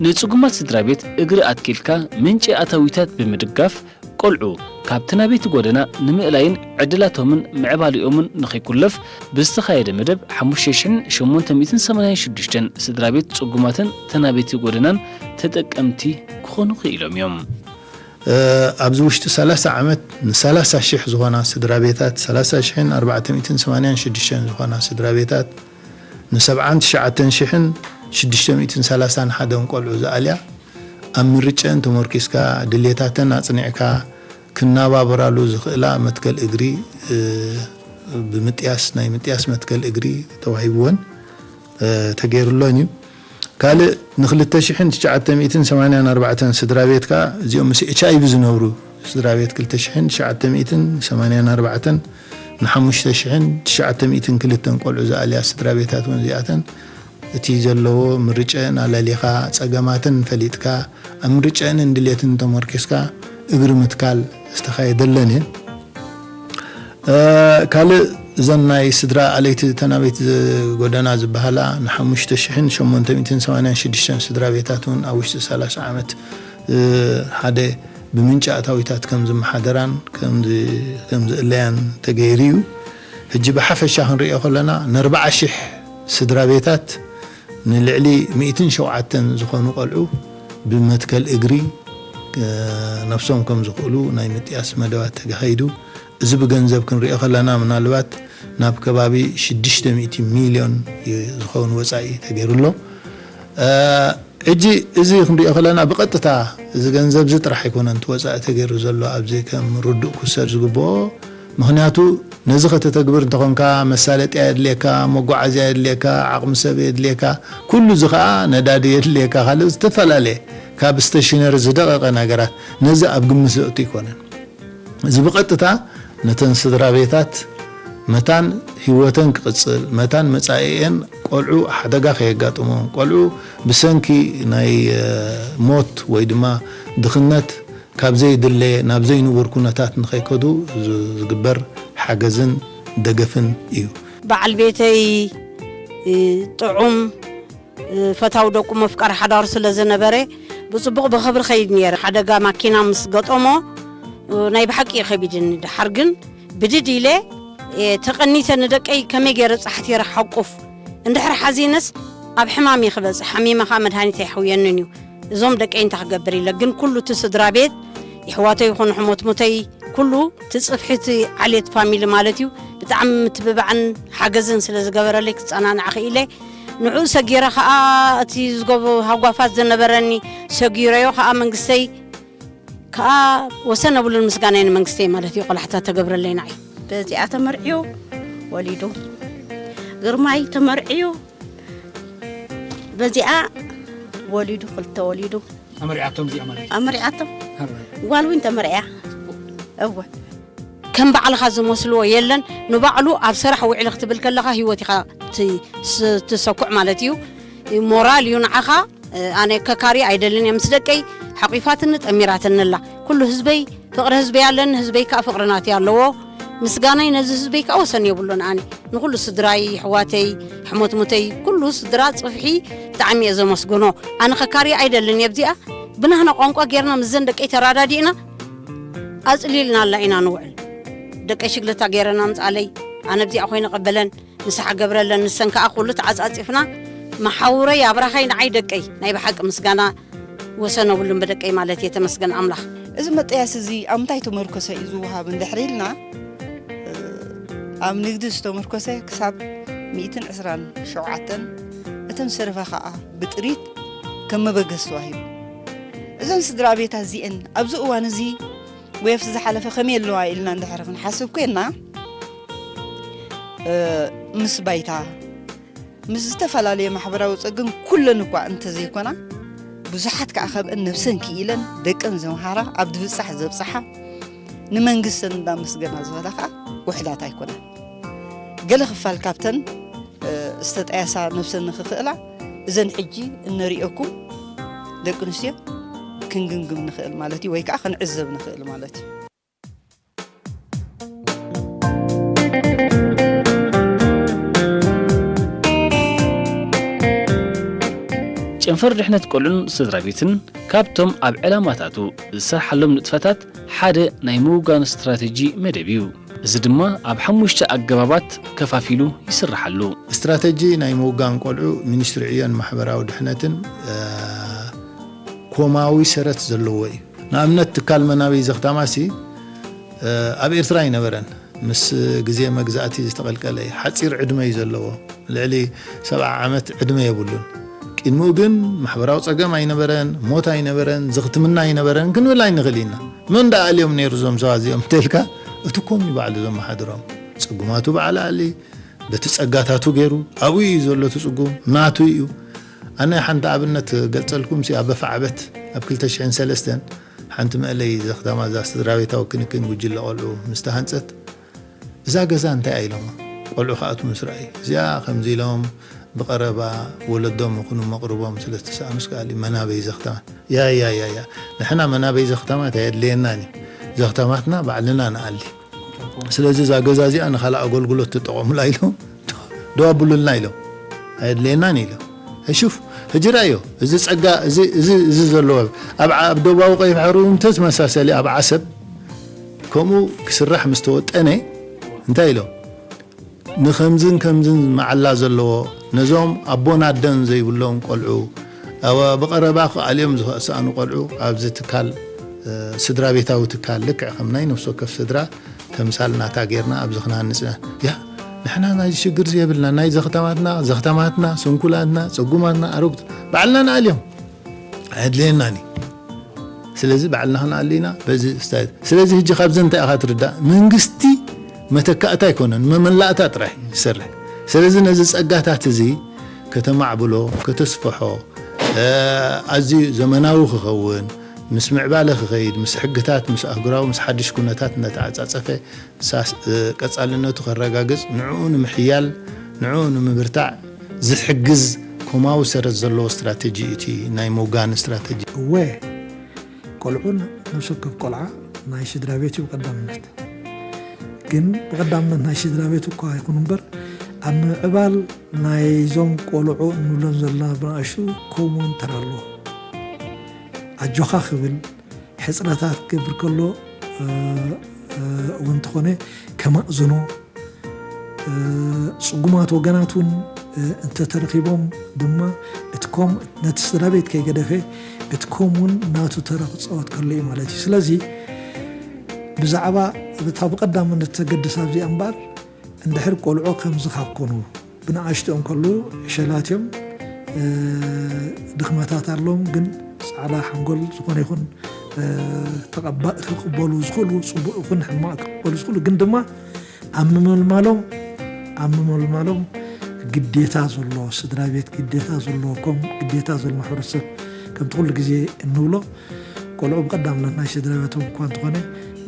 ንጽጉማት ስድራ ቤት እግሪ ኣትኪልካ ምንጪ ኣታዊታት ብምድጋፍ፣ ቆልዑ ካብቲ ናበይቲ ጎደና ንምእላይን ዕድላቶምን ምዕባሌኦምን ንኸይኩለፍ ብዝተኻየደ መደብ፣ ሓሙሽተ ሽሕን ሸሞንተ ሚእትን ሰማንያን ሽዱሽተን ስድራ ቤት ጽጉማትን ተናበይቲ ጎደናን ተጠቀምቲ ክኾኑ ክኢሎም እዮም። ኣብዚ ውሽጢ ሰላሳ ዓመት ን30 ሺሕ ዝኾና ስድራ ቤታት፣ ሰላሳ ሽሕን ኣርባዕተ ሚእትን ሰማንያን ሽዱሽተን ዝኾና ስድራ ቤታት፣ ን ሰብዓን ትሽዓተን ሽሕን ሽዱሽተ ሚእትን ሰላሳን ሓደን ቆልዑ ዝኣልያ፣ ኣብ ምርጨን ተመርኪስካ ድሌታተን ኣጽኒዕካ ክናባበራሉ ዝኽእላ መትከል እግሪ ብምጥያስ፣ ናይ ምጥያስ መትከል እግሪ ተዋሂብወን ተገይሩሎን እዩ። ካልእ ን ክልተ ሽሕን ትሽዓተ ሚእትን ሰማንያን ኣርባዕተን ስድራ ቤትካ፣ እዚኦም ምስ ኤች ኣይ ቪ ዝነብሩ ስድራ ቤት፣ ክልተ ሽሕን ትሽዓተ ሚእትን ሰማንያን ኣርባዕተን ን ሓሙሽተ ሽሕን ትሽዓተ ሚእትን ክልተን ቆልዑ ዝኣልያ ስድራ ቤታት እውን እዚኣተን እቲ ዘለዎ ምርጨን ኣለሊኻ ጸገማተን ፈሊጥካ ኣብ ምርጨንን ድሌትን ተመርኪስካ እግሪ ምትካል ዝተኻየደለን እየን። ካልእ እዘን ናይ ስድራ ኣለይቲ ተናበይቲ ጎደና ዝበሃላ ን ሓሙሽተ ሽሕን ሸሞንተ ሚእትን ሰማንያን ሽዱሽተን ስድራ ቤታት እውን ኣብ ውሽጢ ሰላሳ ዓመት ሓደ ብምንጪ ኣታዊታት ከም ዝመሓደራን ከም ዝእለያን ተገይሩ እዩ። ሕጂ ብሓፈሻ ክንሪኦ ከለና ን ኣርባዓ ሽሕ ስድራ ቤታት ንልዕሊ ሚእትን ሸውዓተን ዝኾኑ ቆልዑ ብመትከል እግሪ ነብሶም ከም ዝኽእሉ ናይ ምጥያስ መደባት ተካሂዱ። እዚ ብገንዘብ ክንሪኦ ከለና ምናልባት ናብ ከባቢ ሽዱሽተ ሚእቲ ሚልዮን ዝኸውን ወጻኢ ተገይሩ ኣሎ። ሕጂ እዚ ክንሪኦ ከለና ብቐጥታ እዚ ገንዘብ እዚ ጥራሕ ኣይኮነን እቲ ወጻኢ ተገይሩ ዘሎ ኣብዚ ከም ርዱእ ክውሰድ ዝግብኦ። ምኽንያቱ ነዚ ከተተግብር እንተኾንካ መሳለጥያ የድልየካ፣ መጓዓዝያ የድልየካ፣ ዓቕሚ ሰብ የድልየካ። ኩሉ እዚ ኸኣ ነዳዲ የድልየካ፣ ካልእ ዝተፈላለየ ካብ ስቴሽነሪ ዝደቐቐ ነገራት ነዚ ኣብ ግምት ዘእቱ ኣይኮነን። እዚ ብቐጥታ ነተን ስድራ ቤታት መታን ህይወተን ክቕጽል፣ መታን መጻኢኤን ቆልዑ ሓደጋ ከየጋጥሞም፣ ቆልዑ ብሰንኪ ናይ ሞት ወይ ድማ ድኽነት ካብ ዘይድለ ናብ ዘይንቡር ኩነታት ንኸይከዱ ዝግበር ሓገዝን ደገፍን እዩ። በዓል ቤተይ ጥዑም ፈታዊ ደቁ መፍቀሪ ሓዳሩ ስለ ዝነበረ ብጽቡቕ ብኽብሪ ኸይድ ነይረ። ሓደጋ ማኪና ምስ ገጠሞ ናይ ብሓቂ እዩ ኸቢድኒ። ደሓር ግን ብድድ ኢለ ተቐኒተ ንደቀይ ከመይ ገይረ ጻሕቲረ ሓቁፍ እንድሕር ሓዚነስ ኣብ ሕማም እየ ክበጽሕ፣ ሓሚመ ኸኣ መድሃኒት ኣይሕውየንን እዩ። እዞም ደቀይ እንታይ ክገብር ኢለ ግን ኩሉ እቲ ስድራ ቤት የሕዋተይ ይኹኑ ሕሞትሙተይ ኩሉ እቲ ጽፍሒ እቲ ዓሌት ፋሚሊ ማለት እዩ ብጣዕሚ ምትብባዕን ሓገዝን ስለ ዝገበረለይ ክጸናናዕ ክኢለ። ንዕኡ ሰጊረ ኸኣ እቲ ዝገቡ ሃጓፋት ዝነበረኒ ሰጊረዮ ኸኣ መንግስተይ ከኣ ወሰን የብሉን ምስጋናይ ንመንግስተይ ማለት እዩ። ቆላሕታ ተገብረለይ ንዓይ። በዚኣ ተመርዕዩ ወሊዱ። ግርማይ ተመርዕዩ በዚኣ ወሊዱ ክልተ ወሊዱ። ኣመሪዓቶም እዚኣ ማለት እዩ። ኣመሪዓቶም። ሃባይ። ጓል እውን ተመርዕያ። እወ። ከም ባዕልኻ ዝመስልዎ የለን። ንባዕሉ ኣብ ስራሕ ውዕሊ ክትብል ከለኻ ህይወት ኢኻ ት-፣ ስ-፣ ትሰኩዕ ማለት እዩ። ሞራል እዩ ንዓኻ። ኣነ ከካሪ ኣይደልን እየ ምስ ደቀይ ሓቂፋትኒ ጠሚራትኒ ኣላ። ኩሉ ህዝበይ ፍቕሪ ህዝበይ ኣለኒ፣ ህዝበይ ከኣ ፍቕሪ ናተይ ኣለዎ። ምስጋናይ ነዚ ህዝበይ ከኣ ወሰን የብሉን። ኣነ ንኹሉ ስድራይ፣ ኣሕዋተይ፣ ኣሕሞትሙተይ፣ ኩሉ ስድራ ጽፍሒ ብጣዕሚ እየ ዘመስግኖ። ኣነ ከካሪ ኣይደልን እየ ኣብዚኣ። ብናህና ቋንቋ ጌርና ምስዘን ደቀይ ተራዳዲእና ኣጽሊልናላ ኢና ንውዕል። ደቀይ ሽግለታ ጌረን ኣምጽኣለይ፣ ኣነ ኣብዚኣ ኮይነ ቀበለን፣ ንስሓ ገብረለን፣ ንሰን ከኣ ኩሉ ተዓጻጺፍና፣ መሓውረይ፣ ኣብራኸይ፣ ንዓይ ደቀይ፣ ናይ ብሓቂ ምስጋና ወሰን የብሉን ብደቀይ ማለት እየ። ተመስገን ኣምላኽ። እዚ መጠያስ እዚ ኣብ ምንታይ ተመርኮሰ እዩ ዝወሃብ እንድሕር ኢልና፣ ኣብ ንግዲ ዝተመርኮሰ ክሳብ ሚእትን ዕስራን ሸውዓተን፣ እተን ዝተረፋ ከኣ ብጥሪት ከም መበገሲ ተዋሂቡ። እዘን ስድራ ቤታት እዚኤን ኣብዚ እዋን እዚ ወይ ኣብቲ ዝሓለፈ ከመይ ኣለዋ ኢልና እንድሕር ክንሓስብ ኮይንና፣ እ፣ ምስ ባይታ፣ ምስ ዝተፈላለየ ማሕበራዊ ጸገም ኩለን እኳ እንተዘይኮና፣ ብዙሓት ከኣ ካብአን ነብሰን ክኢለን ደቀን ዘምሃራ፣ ኣብ ድብጻሕ ዘብጽሓ፣ ንመንግስተን እንዳመስገና ዝበላ ከኣ ውሕዳት ኣይኮናን። ገለ ክፋል ካብተን፣ እ፣ ዝተጠያሳ ነብሰን ንኽኽእላ፣ እዘን ሕጂ እነሪኦኩም ደቂ ኣንስትዮ ክንግምግም ንኽእል ማለት እዩ፣ ወይ ከኣ ክንዕዘብ ንኽእል ማለት እዩ። ጨንፈር ድሕነት ቆልዑን ስድራ ቤትን ካብቶም ኣብ ዕላማታቱ ዝሰርሓሎም ንጥፈታት ሓደ ናይ ምውጋን ስትራተጂ መደብ እዩ። እዚ ድማ ኣብ ሓሙሽተ ኣገባባት ከፋፊሉ ይስርሓሉ። ስትራተጂ ናይ ምውጋን ቆልዑ ሚኒስትሪ ዕዮን ማሕበራዊ ድሕነትን፣ እ፣ ኮማዊ ሰረት ዘለዎ እዩ። ንኣብነት ትካል መናበይ ዘኽታማሲ ኣብ ኤርትራ ኣይነበረን። ምስ ግዜ መግዛእቲ ዝተቐልቀለ እዩ። ሓጺር ዕድመ እዩ ዘለዎ። ልዕሊ ሰብዓ ዓመት ዕድመ የብሉን። ቅድሚኡ ግን ማሕበራዊ ጸገም ኣይነበረን፣ ሞት ኣይነበረን፣ ዝኽትምና ኣይነበረን ክንብል ኣይንኽእል ኢና። መን ደኣ ኣልዮም ነይሩ እዞም ሰባት እዚኦም እንተልካ፣ እቲ ኮም እዩ ባዕሉ ዘመሓድሮም። ጽጉማቱ በዓል ኣሊ፣ በቲ ጸጋታቱ ገይሩ፣ ኣብኡ እዩ ዘሎ እቲ ጽጉም፣ ናቱ እዩ። ኣነ ሓንቲ ኣብነት ገልጸልኩም ሲ ኣብ በፋዕበት ኣብ ክልተ ሽሕን ሰለስተን ሓንቲ መእለይ ዘኽታማ እዛ ስድራ ቤታዊ ክንክን ጉጅለ ቆልዑ ምስ ተሃንጸት፣ እዛ ገዛ እንታይ ኢሎማ? ቆልዑ ክኣትዉ ምስ ረኣዩ፣ እዚኣ ከምዚ ኢሎም ብቐረባ ወለዶም ይኹኑ መቕርቦም ስለ ዝተሰኣኑስ ከኣሊ መናበይ ዘኽታማት። ያ፣ ያ፣ ያ፣ ያ። ንሕና መናበይ ዘኽታማት ኣየድልየናን እዩ። ዘኽታማትና ባዕልና ንኣሊ። ስለዚ እዛ ገዛ እዚኣ ንኻልእ ኣገልግሎት ትጠቐሙላ ኢሎም፣ ደው ኣብሉልና ኢሎም። ኣየድልየናን ኢሎም። ሽፍ፣ ሕጂ ረኣዮ፣ እዚ ጸጋ፣ እዚ፣ እዚ፣ እዚ ዘለዎ፣ ኣብ፣ ኣብ ደቡባዊ ቀይሕ ባሕሪ እውን ተመሳሳሊ ኣብ ዓሰብ ከምኡ ክስራሕ ምስ ተወጠነ፣ እንታይ ኢሎም? ንኸምዝን ከምዝን መዓላ ዘለዎ፣ ነዞም ኣቦን ኣደን ዘይብሎም ቆልዑ፣ ኣብ፣ ብቐረባ ክኣልዮም ዝሰኣኑ ቆልዑ ኣብዚ ትካል፣ እ፣ ስድራ ቤታዊ ትካል፣ ልክዕ ከም ናይ ነፍሲ ወከፍ ስድራ ተምሳል ናታ ጌርና ኣብዚ ክነሃንጽ ኢና። ያ፣ ንሕና ናይ ሽግር የብልና፣ ናይ ዘኽታማትና፣ ዘኽታማትና፣ ስንኩላትና፣ ጽጉማትና፣ ኣረጉት፣ ባዕልና ንኣልዮም። ኣየድልየናን እዩ። ስለዚ ባዕልና ክንኣሊ ኢና፣ በዚ ስታይል። ስለዚ ሕጂ ካብዚ እንታይ ኢኻ ትርዳእ? መንግስቲ መተካእታ ኣይኮነን፣ መመላእታ ጥራይ ይሰርሕ። ስለዚ ነዚ ጸጋታት እዚ ከተማዕብሎ፣ ከተስፍሖ፣ እ፣ ኣዝዩ ዘመናዊ ክኸውን፣ ምስ ምዕባለ ክኸይድ፣ ምስ ሕግታት፣ ምስ ኣህጉራዊ፣ ምስ ሓድሽ ኩነታት እናተዓጻጸፈ፣ ሳስ-፣ እ፣ ቀጻልነቱ ከረጋግጽ፣ ንዕኡ ንምሕያል፣ ንዕኡ ንምብርታዕ ዝሕግዝ ኮማዊ ሰረት ዘለዎ ስትራተጂ እዩ እቲ ናይ ምውጋን ስትራተጂ። እወ፣ ቆልዑ፣ ነፍሲ ወከፍ ቆልዓ ናይ ስድራ ቤት እዩ ብቐዳምነት። ግን ብቐዳምነት ናይ ስድራ ቤት እኳ ይኹን እምበር፣ ኣብ ምዕባል ናይዞም ቆልዑ እንብሎም ዘለና ብንኣሽቱ ከምኡውን ተራ ኣለዎ። ኣጆኻ ክብል፣ ሕጽረታት ክገብር ከሎ፣ እ፣ እ፣ እውን እንተኾነ ከማእዝኖ፣ እ፣ ጽጉማት ወገናት እውን፣ እ፣ እንተተረኺቦም ድማ እቲ ኮም ነቲ ስድራ ቤት ከይገደፈ እቲ ኮም እውን ናቱ ተራ ክጻወት ከሎ እዩ ማለት እዩ። ስለዚ ብዛዕባ እታ ብቐዳምነት ተገድስ ኣብዚኣ እምበኣር፣ እንድሕር ቆልዑ ከምዚ ካብ ኮኑ፣ ብንኣሽትኦም ከለዉ ዕሸላት እዮም፣ እ፣ ድኽመታት ኣለዎም፣ ግን ጻዕዳ ሓንጎል ዝኾነ ይኹን፣ እ፣ ተቐባ-፣ ክቕበሉ ዝኽእሉ፣ ጽቡቕ ይኹን ሕማቕ ክቕበሉ ዝኽእሉ፣ ግን ድማ ኣብ ምምልማሎም፣ ኣብ ምምልማሎም ግዴታ ዘሎ ስድራ ቤት፣ ግዴታ ዘሎ ኮም፣ ግዴታ ዘሎ ማሕበረሰብ፣ ከምቲ ኩሉ ግዜ እንብሎ፣ ቆልዑ ብቐዳምነት ናይ ስድራ ቤቶም እኳ እንተኾነ፣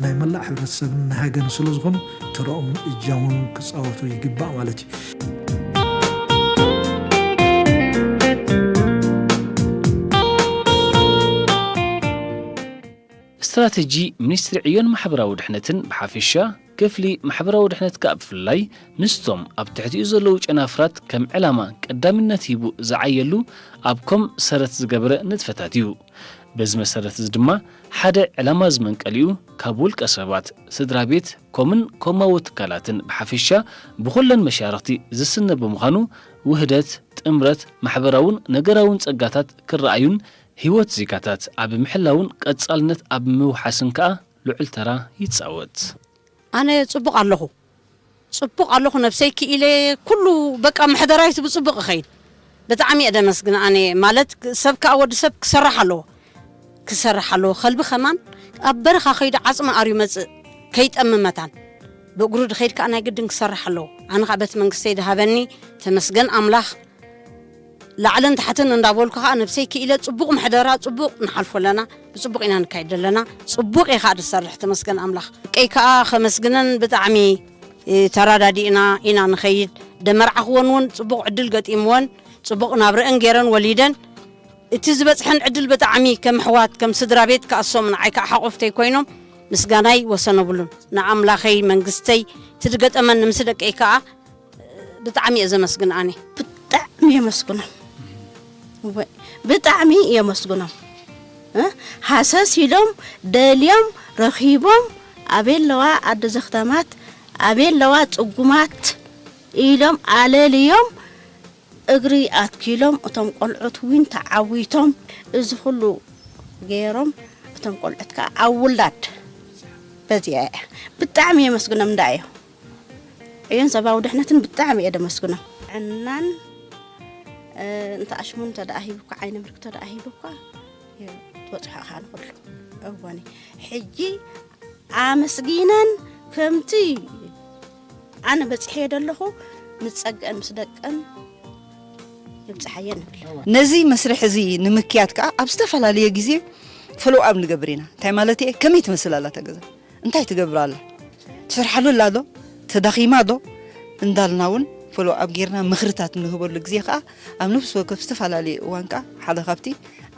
ናይ መላእ ሕብረተሰብን ናይ ሃገርን ስለ ዝኾኑ፣ ተረኦምን እጃሞምን ክጻወቱ ይግባእ ማለት እዩ። ስትራተጂ ሚኒስትሪ ዕዮን ማሕበራዊ ድሕነትን ብሓፈሻ፣ ክፍሊ ማሕበራዊ ድሕነት ከኣ ብፍላይ፣ ምስቶም ኣብ ትሕቲኡ ዘለዉ ጨናፍራት ከም ዕላማ ቀዳምነት ሂቡ ዝዓየሉ፣ ኣብ ኮም ሰረት ዝገበረ ንጥፈታት እዩ። በዚ መሰረት እዚ ድማ፣ ሓደ ዕላማ ዝመንቀሊኡ ካብ ውልቀ ሰባት፣ ስድራ ቤት፣ ኮምን ኮማዊ ትካላትን ብሓፈሻ ብኹለን መሻርኽቲ ዝስነ ብምዃኑ፣ ውህደት፣ ጥምረት፣ ማሕበራውን ነገራውን ጸጋታት ክረኣዩን ህይወት ዜጋታት ኣብ ምሕላውን ቀጻልነት ኣብ ምውሓስን ከኣ ልዑል ተራ ይጻወት። ኣነ ጽቡቕ ኣለኹ። ጽቡቕ ኣለኹ፣ ነብሰይ ክኢለ፣ ኩሉ በቃ ምሕደራይ እቲ ብጽቡቕ ይኸይድ። ብጣዕሚ እየ ደመስግን ኣነ፣ ማለት ሰብ ከኣ ወዲ ሰብ ክሰርሕ ኣለዎ። ክሰርሕ ኣለዎ። ከልቢ ከማን ኣብ በረኻ ከይዱ ዓጽሚ ኣርዩ መጽእ፣ ከይጠሚ መታን። ብእግሩ ድኸይድ ከኣ ናይ ግድን ክሰርሕ ኣለዎ። ኣነ ከኣ በቲ መንግስተይ ድሃበኒ፣ ተመስገን ኣምላኽ። ላዕልን ታሕትን እንዳበልኩ ከኣ ነብሰይ ክኢለ ጽቡቕ ምሕደራ፣ ጽቡቕ ንሓልፎ ኣለና፣ ብጽቡቕ ኢና ንካይድ ዘለና። ጽቡቕ እየ ከኣ ዝሰርሕ፣ ተመስገን ኣምላኽ። ደቀይ ከኣ ከመስግነን ብጣዕሚ፣ እ፣ ተረዳዲእና ኢና ንኸይድ። ደመርዓኽወን እውን ጽቡቕ ዕድል ገጢምወን፣ ጽቡቕ ናብረአን ገይረን ወሊደን። እቲ ዝበጽሐን ዕድል ብጣዕሚ ከም ኣሕዋት፣ ከም ስድራ ቤት ከኣሶም ንዓይ ከኣ ሓቆፍተይ ኮይኖም ምስጋናይ ወሰን የብሉን። ንኣምላኸይ መንግስተይ እቲ ዝገጠመኒ ምስ ደቀይ ከኣ ብጣዕሚ እየ ዘመስግን ኣነ። ብጣዕሚ የመስግኖም። እወ፣ ብጣዕሚ የመስግኖም። እ? ሃሰስ ኢሎም፣ ደልዮም፣ ረኺቦም፣ ኣበይ ኣለዋ ኣደ ዘኽታማት፣ ኣበይ ኣለዋ ጽጉማት ኢሎም ኣለልዮም፣ እግሪ ኣትኪሎም፣ እቶም ቆልዑት እውን ተዓዊቶም፣ እዚ ኩሉ ገይሮም፣ እቶም ቆልዑት ከዓ ኣብ ውላድ በዚኣ እያ። ብጣዕሚ የመስግኖም እንዳ እዮ። እዮን ሰብኣዊ ድሕነትን ብጣዕሚ እየ ደመስግኖም። ዕናን እንተ ኣሽሙ እንተ ደኣ ሂብኳ ዓይነ ምልክቶ ደኣ ሂብኳ ትበፅሖ ኢኻ ንኩሉ። እወኒ ሕጂ ኣመስጊነን ከምቲ ኣነ በፂሐዮ ዘለኹ ምስ ፀግአን ምስ ደቀን ይብፅሓየን ንብል። ነዚ መስርሕ እዚ ንምክያድ ከዓ ኣብ ዝተፈላለየ ግዜ ፈሎኣብ ንገብር ኢና። እንታይ ማለት እየ? ከመይ ትመስል ኣላ እታ ገዛ? እንታይ ትገብር ኣላ? ትሰርሓሉ ኣላ ዶ? ተዳኺማ ዶ? እንዳልና እውን ፈሎኣብ ጌርና ምኽርታት እንህበሉ ግዜ ከዓ ኣብ ነፍሲ ወከፍ ዝተፈላለየ እዋን ከዓ ሓደ ካብቲ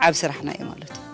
ዓብ ስራሕና እዩ ማለት እዩ።